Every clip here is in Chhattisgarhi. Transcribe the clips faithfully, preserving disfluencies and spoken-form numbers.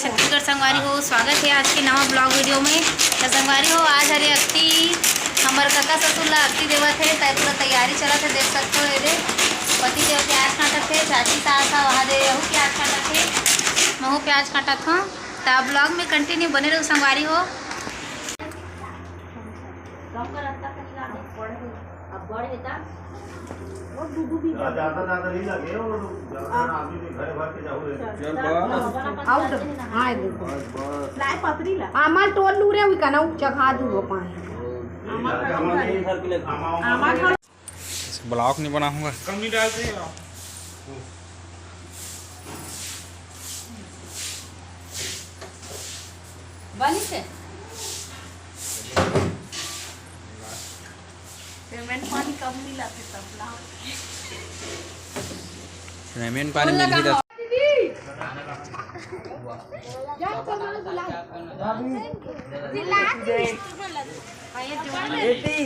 छत्तीसगढ़ संगवारी हो, स्वागत हे आज के नवा vlog video में। त संगवारी हो, आज हरे अक्ति, हमर कका ससुर ला अक्ति देवत हे, त पूरा तैयारी चलत हे, देख सकत हो। एदे पति देव प्याज काटत हे, चाची सास ह वहाँ दे, यहू प्याज काटत हे, महू प्याज काटत हूँ। त vlog में continue बने रहू संगवारी हो। अब बड़े बेटा, वो दू दू बीघा। ज्यादा, ज्यादा नहीं लगे, और ज्यादा ना, अभी भी घरे भर के जाओ रे। चल बा। आउ तो, हाँ, देखो। बस, बस। लाए पतरी ला। आमल टोल लू रे, उई का ना, उ चघा दू हो पाए। आमल टोल। Vlog नहीं बनाऊंगा। कम नहीं डालते हैं आप। बनी से? पेमेंट पानी कब मिला थे तब लाओ। पेमेंट पानी मिल ही रहा। दीदी। क्या करना है बुला। चिल्ला के। Eighty,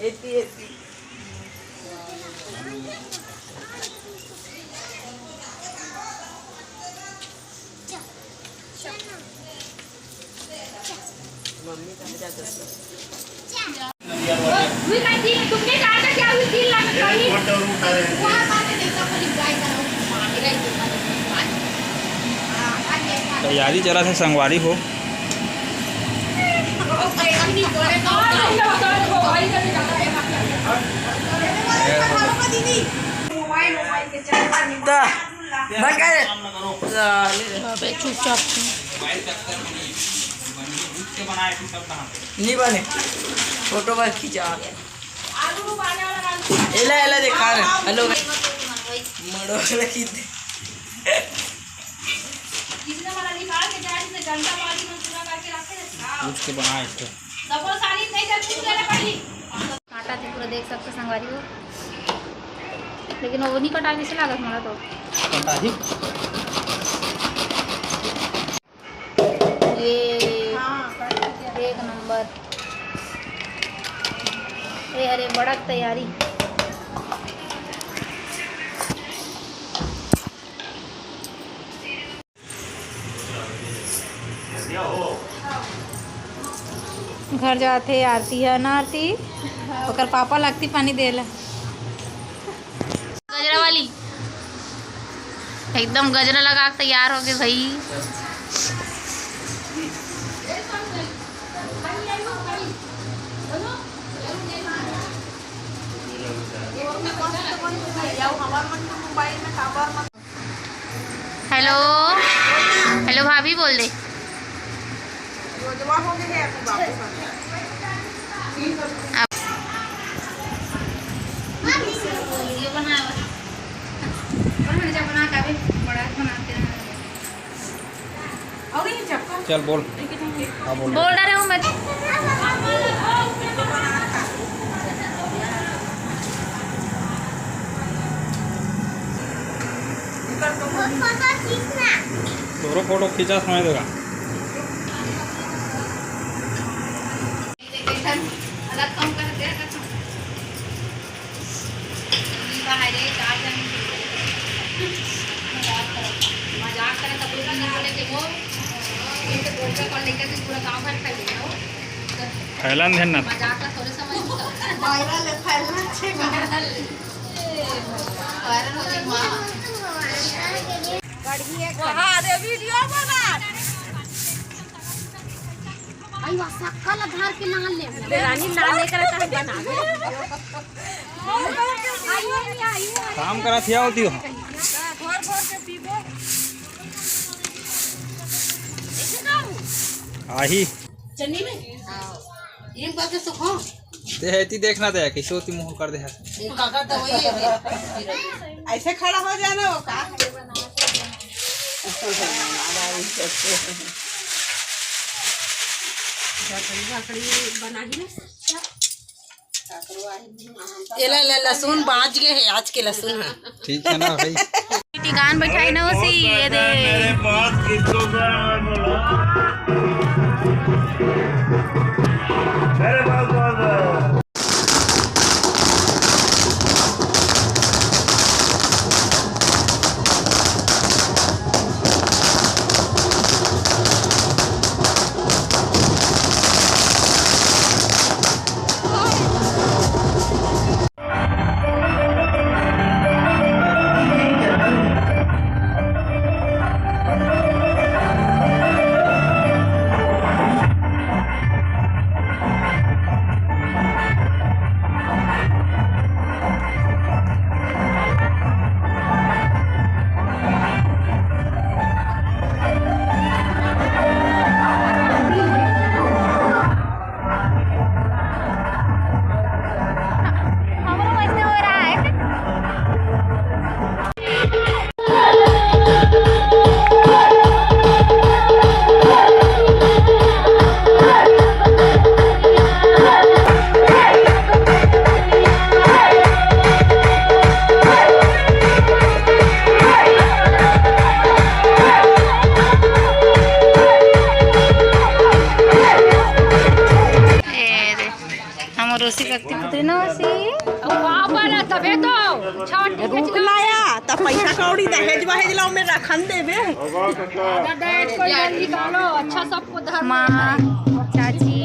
eighty, eighty. तैयारी चलत हे संगवारी हो। दा, बंद कर। अबे चुपचाप। नहीं बने। फोटो बस खींचा। एला, एला देखा रहे। हेलो। मड़ो वाला खींच दे। पूछ के बना इसको। आटा तो पूरा देख सकते संगवारी हो, लेकिन वो नहीं कटा, कैसे लागत हमारा तो। कटा ही। ये एक नंबर। ए, अरे, बड़ा तैयारी। घर जाथे आरती ह ना, आरती, ओकर पापा लगती पानी देला। गजरा वाली एकदम गजरा लगा के तैयार हो गए भाई। हेलो, हेलो भाभी बोल दे। चल बोल। हाँ, बोल। बोल रहे हूँ मैं। तोरो फोटो खींचा समय देगा। फैलन है ना। वायरल है, फैलन है। वायरल हो जाए। वीडियो बना। आई वा सक्का ला धार के नाल ले। रानी नाल लेकर आता है बना। काम करा थिया होती हो। घोर घोर के पीबो। आही। चन्नी में? हाँ। ये बात तो सुखो। ते है ती देखना ते, कैसे होती मुंह कर दे है। ये काका तो वही है। ऐसे खड़ा हो जाना वो का। एला, एला, लहसुन बाँच गे हे, आज के लहसुन ह। ठीक है ना भाई? टिकान बैठाई ना उसी, ये दे। रोसी कत्ती पुत्री ना होसी। अब बाबा ला तबे तो छठ के रुक लाया, त पैसा कौड़ी दहेज वहेज ला में रखन देबे। दहेज को जल्दी निकालो, अच्छा सबको धर्म माँ, चाची,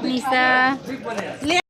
निशा,